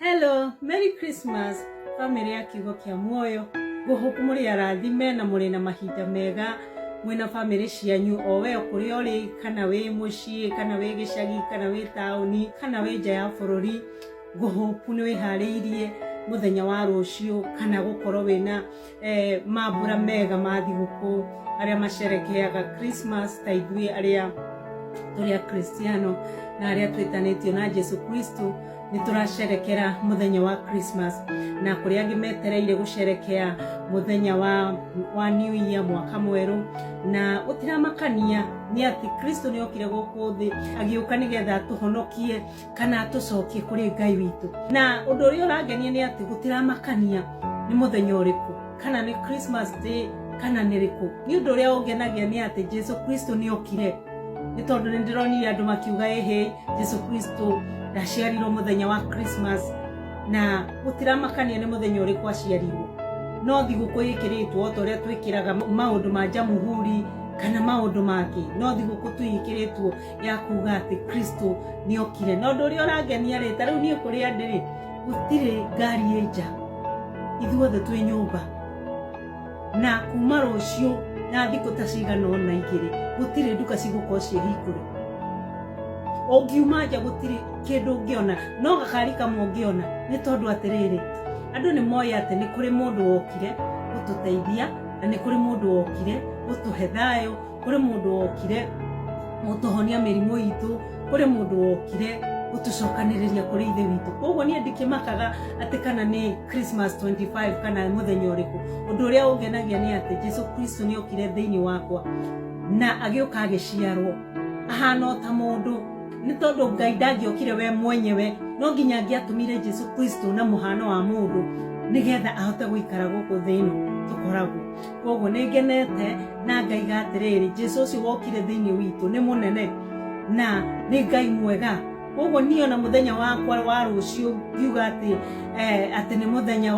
Hello, Merry Christmas famĩlĩ ya Kiugo kĩa Muoyo. Ngũhope mũrĩ arathime na mũrĩ na mahinda mega mwĩna famĩlĩ cianyu, o we kũrĩa ũrĩ, kana wĩ mũciĩ, kana wĩ gĩcagi, kana wĩ taũni, kana wĩ nja ya bũrũri. Ngũhope nĩ wĩharĩirie mũthenya wa rũciũ kana gũkorwo wĩna mambura mega ma thigũkũ, arĩa macerekeaga Christmas ta ithuĩ arĩa tũrĩ Akristiano na arĩa twĩtanĩtio na Jesu Kristo, nĩ tũracerekera mũthenya wa Christmas, na kũrĩ angĩ metereire gũcerekea mũthenya wa New Year, mwaka mwerũ. Na gũtiramakania nĩ atĩ Kristo nĩ okire gũkũ thĩ, agĩũka nĩgetha atũhonokie kana atũcokie kũrĩ Ngai witũ. Na ũndũ ũrĩa ũrangenia nĩ atĩ gũtiramakania nĩ mũthenya ũrĩkũ, kana nĩ Christmas Day kana nĩ rĩkũ. Nĩ ũndũ ũrĩa ũngenagia nĩ atĩ Jesu Kristo nĩ okire, nĩ tondũ nĩ ndĩronire andũ makiuga, "Ĩhĩ, Jesu Kristo ndaciarirwo mũthenya wa Christmas." Na gũtiramakania nĩ mũthenya ũrĩkũ aciarirwo, no thigũkũ ĩkĩrĩtwo o ta ũrĩa twĩkĩraga maũndũ ma jamhuri kana maũndũ mangĩ, no thigũkũ tu ĩkĩrĩtwo ya kuga atĩ Kristo nĩ okire. Na ũndũ ũrĩa ũrangenia rĩ, ta rĩu niĩ kũrĩa ndĩrĩ gũtirĩ ngari ĩ nja, ithuothe twĩ nyũmba, na kuma rũciũ na thikũ ta cigana ũna igĩrĩ gũtirĩ nduka cigũkorwo ciĩ hingũre. Ũngiuma nja gũtirĩ kĩndũ ũngĩona, no gakari kamwe ũngĩona, nĩ tondũ atĩrĩrĩ, andũ nĩ moĩ atĩ nĩ kũrĩ mũndũ wokire gũtũteithia, na nĩ kũrĩ mũndũ wokire gũtũhe thayũ, kũrĩ mũndũ wokire gũtũhonia mĩrimũ itũ, kũrĩ mũndũ wokire gũtũcokanĩrĩria kũrĩ Ithe witũ. Koguo niĩ ndikĩmakaga atĩ kana nĩ Christmas 25 kana mũthenya ũrĩkũ. Ũndũ ũrĩa ũngenagia nĩ atĩ Jesu Kristo nĩ okire thĩinĩ wakwa na agĩũka agĩciarwo ahana o ta mũndũ, nĩ tondũ Ngai ndangĩokire we mwenyewe, no nginya angĩatũmire Jesu Kristo na mũhano wa mũndũ nĩgetha ahote gũikara gũkũ thĩ ĩno tũkoragwo. Koguo nĩ ngenete na ngaiga atĩrĩrĩ, Jesu ũcio wokire thĩinĩ witũ nĩ mũnene na nĩ Ngai mwega. Koguo niĩ ona mũthenya wakwa wa rũciũ ngiuga atĩ nĩ mũthenya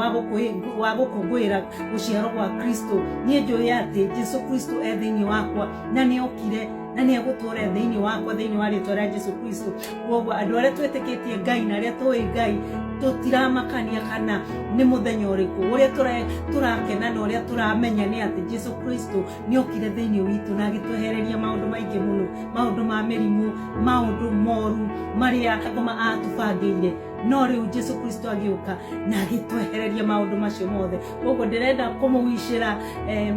wa gũkũngũĩra gũciarwo gwa Kristo, niĩ njũĩ atĩ Jesu Kristo e thĩinĩ wakwa na nĩ okire na nĩ egũtũũra thĩinĩ wakwa thĩinĩ wa rĩtwa rĩa Jesu Kristo. Koguo andũ arĩa twĩtĩkĩtie Ngai na arĩa tũĩ Ngai, tũtiramakania kana nĩ mũthenya ũrĩkũ. Ũrĩa tũrakena na ũrĩa tũramenya nĩ atĩ Jesu Kristo nĩ okire thĩinĩ witũ na agĩtwehereria maũndũ maingĩ mũno, maũndũ ma mĩrimũ, maũndũ moru marĩa ngoma atũbangĩire, no rĩu Jesu Kristo agĩũka na agĩtwehereria maũndũ macio mothe. Koguo ndĩrenda kũmũwicĩra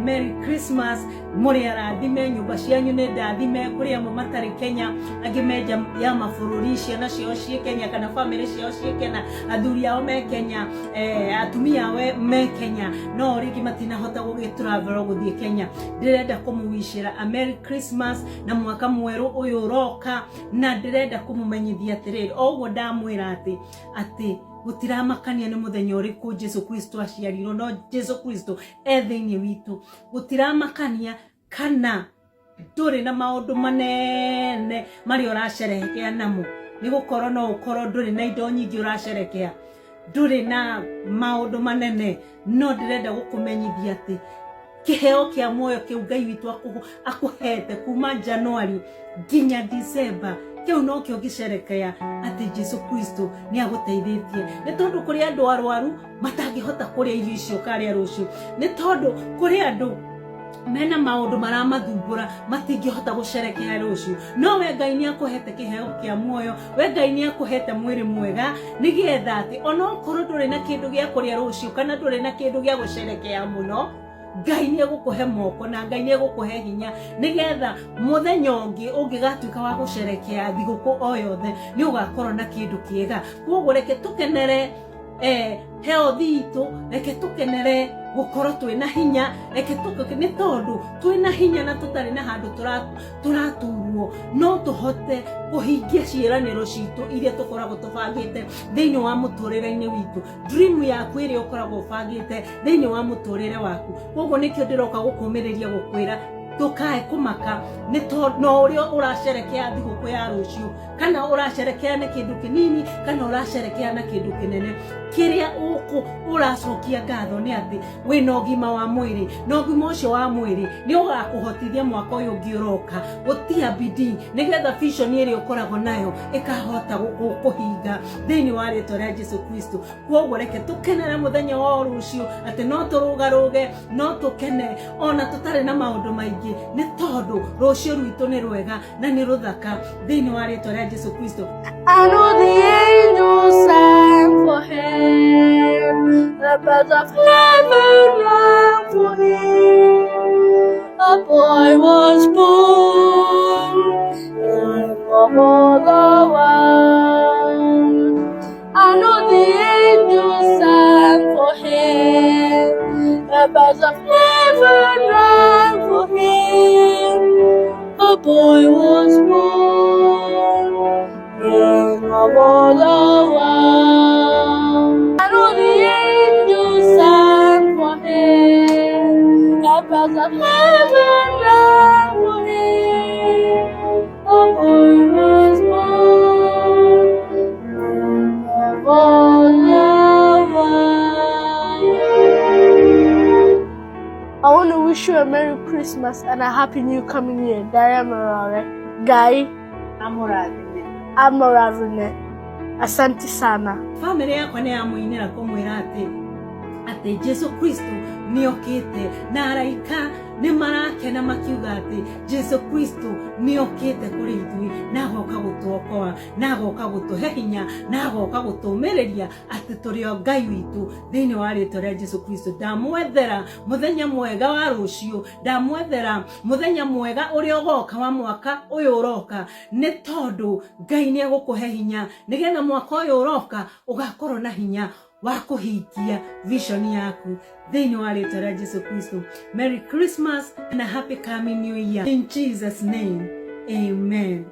Merry Christmas, mũrĩ arathime, nyũmba cianyu nĩ ndathime. Kũrĩ amwe matarĩ Kenya, angĩ me nja ya mabũrũri, ciana ciao ciĩ Kenya kana bamĩrĩ ciao ciĩ Kenya, athuri ao me Kenya, atumia ao me Kenya, no rĩngĩ matinahota gũgĩ travel gũthiĩ Kenya. Ndĩrenda kũmũwicĩra a Merry Christmas na mwaka mwerũ ũyũ ũroka, na ndĩrenda kũmũmenyithia atĩrĩrĩ, o ũguo ndamwĩra atĩ gũtiramakania nĩ mũthenya ũrĩkũ Jesu Kristo aciarirwo, no Jesu Kristo e thĩinĩ witũ. Gũtiramakania kana ndũrĩ na maũndũ manene marĩa ũracerehekea namo, nĩ gũkorwo no ũkorwo ndũrĩ na indo nyingĩ ũracerekea, ndũrĩ na maũndũ manene, no ndĩrenda gũkũmenyithia atĩ kĩheo kĩa muoyo kĩu Ngai witũ akũhete kuma January nginya December, kĩu nokĩo ngĩcerekea atĩ Jesu Kristo nĩ agũteithĩtie, nĩ tondũ kũrĩ andũ arwaru matangĩhota kũrĩa irio icio karĩa rũciũ, nĩ tondũ kũrĩ andũ mena maũndũ maramathumbũra matingĩhota gũcerekea rũciũ. No we Ngai nĩ akũhete kĩheo kĩa muoyo, we Ngai nĩ akũhete mwĩrĩ mwega, nĩgetha atĩ onokorwo ndũrĩ na kĩndũ gĩa kũrĩa rũciũ kana ndũrĩ na kĩndũ gĩa gũcerekea mũno, Ngai nĩ egũkũhe moko na Ngai nĩ egũkũhe hinya, nĩgetha mũthenya ũngĩ ũngĩgatuĩka wa gũcerekea thigũkũ o yothe, nĩ ũgakorwo na kĩndũ kĩega. Koguo reke tũkenere health itũ, reke tũkenere gũkorwo twĩna hinya, reke nĩ tondũ twĩna hinya na tũtarĩ na handũ tũraturwo, no tũhote kũhingia ciĩranĩro citũ iria tũkoragwo tũbangĩte thĩinĩ wa mũtũrĩre-inĩ witũ, dream yaku ĩrĩa ũkoragwo ũbangĩte thĩinĩ wa mũtũrĩre waku. Koguo nĩkĩo ndĩroka gũkũmĩrĩria gũkwĩra ndũkae kũmaka nĩ tondũ no ũrĩa ũracerekea thigũkũ ya rũciũ. Kana ũracerekea na kĩndũ kĩnini, kana ũracerekea na kĩndũ kĩnene, kĩrĩa ũkũ ũracokia ngatho nĩ atĩ wĩna ũgima wa mwĩrĩ, na ũgima ũcio wa mwĩrĩ nĩ ũgakũhotithia mwaka ũyũ ũngĩ ũroka gũtia bidii, nĩgetha vision ĩrĩa ũkoragwo nayo ĩkahota kũhinga thĩinĩ wa rĩtwa rĩa Jesu Kristo. Kwoguo reke tũkenere mũthenya wa rũciũ, atĩ no tũrũgarũge, no tũkene ona tũtarĩ na maũndũ maingĩ, nĩ tondũ rũciũ rwitũ nĩ rwega na nĩ rũthaka thĩinĩ wa rĩtwa rĩa Jesu Kristo. I know the angels sang for him, the birds of heaven rang for him. A boy was born in the world. I know the angels sang for him, the birds of heaven rang for him. A boy was born in the world. I know the angels sang for him, the birds of heaven rang for him. A boy was born in the world. I want to wish you a Merry Christmas and a Happy New Coming Year. Daria Marare. Ngai Amũrathime. Amũrathime. Asante sana. Bamĩrĩ yakwa nĩ yamũinĩra kũmwĩra atĩ Jesu Kristo nĩ okĩte, na araika nĩ marakena makiuga atĩ Jesu Kristo nĩ okĩte kũrĩ ithuĩ, na agoka gũtuokoa, na agoka gũtũhe hinya, na agoka gũtũmĩrĩria atĩ tũrĩ o Ngai witũ thĩinĩ wa rĩtwa rĩa Jesu Kristo. Ndamwethera mũthenya mwega wa rũciũ, ndamwethera mũthenya mwega ũrĩa ũgoka wa mwaka ũyũ ũroka, nĩ tondũ Ngai nĩ egũkũhe hinya nĩgetha mwaka ũyũ ũroka ũgakorwo na hinya wa kũhingia vision yaku thĩinĩ wa rĩtwa rĩa Jesu Kristo. Merry Christmas and a happy coming new year. In Jesus' name, amen.